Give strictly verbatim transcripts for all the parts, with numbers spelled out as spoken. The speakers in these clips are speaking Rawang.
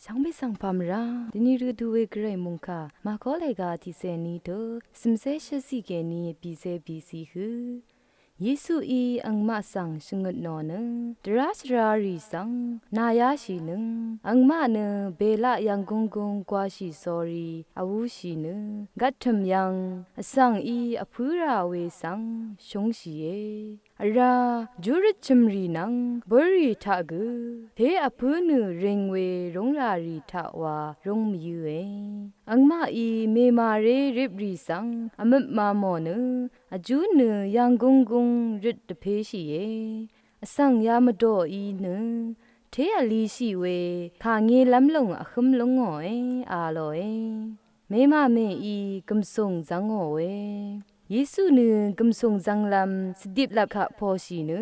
Chvngbè svng pà mvrá dvni rø du we gvray mungkà màkó lèga tiqsè ni tø svmsé shvzì kèní vbìsé vbìsì hø. Yesuí angmaq svng shvngøt nò nø dvrá shvrarì svng nàyáshì nø angmaq nø bèlaq yv̀nggunggung gwashì sórí vwúshì nø gvttø̀m yv̀ng vsvng í vpǿ rà we svng shúngshìe. Vrá júrøt chø̀mrì nvng bǿrì taq gø té vpǿ nø ring we rúng rà rì taq wa rúng mvyǿe. Angmaqí mèmàré riprì svng vmøp màmò nø vjú nø yv̀nggunggung røt dvpéshìe. Vsvng yamvdòí nø té vlishì we kà ngelv́m lùng vhǿm lúngòe a lòe. Mèmàmèí gv̀msùng zv́ngò we. Yesu nø gv̀msùng zv́nglv́m svdiplap kaq pòshì nø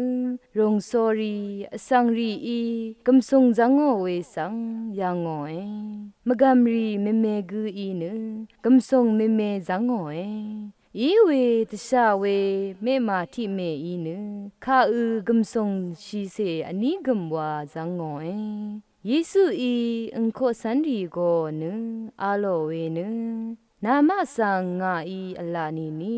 rùng sórí vsvng rìí gv̀msùng zv́ngò we svng yv̀ngòe. Mvgv̀mrì mème gǿí nø gv̀msùng mème zv́ngòe. Iwe dvshà we mèmà tiqmèí nø kàø gv̀msùng shìcè vní gø̀m wa zv́ngòe. Yesuí angkoqcv́nrì gø nø a lò we nø namaq svng ngàí v̄la nìni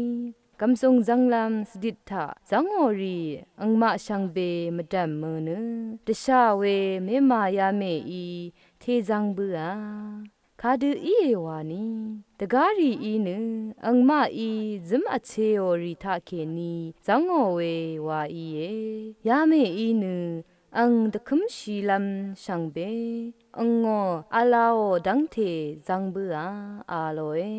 gv̀msùng zv́nglv́m svdit taq zv́ngò rì angmaq shvngbe mvdv̀m mø nø dvshà we mèmà yamèí té zv́ng bǿà. Kadø íe wani dvgá rìí nø angmaqí zǿm vcēò rì taqkèní zv́ngò we wa íe. Yamèí nø ang dvkǿmshìlv́m shvngbe angò v̄laò dv́ngte zv́ng bǿà a lòe.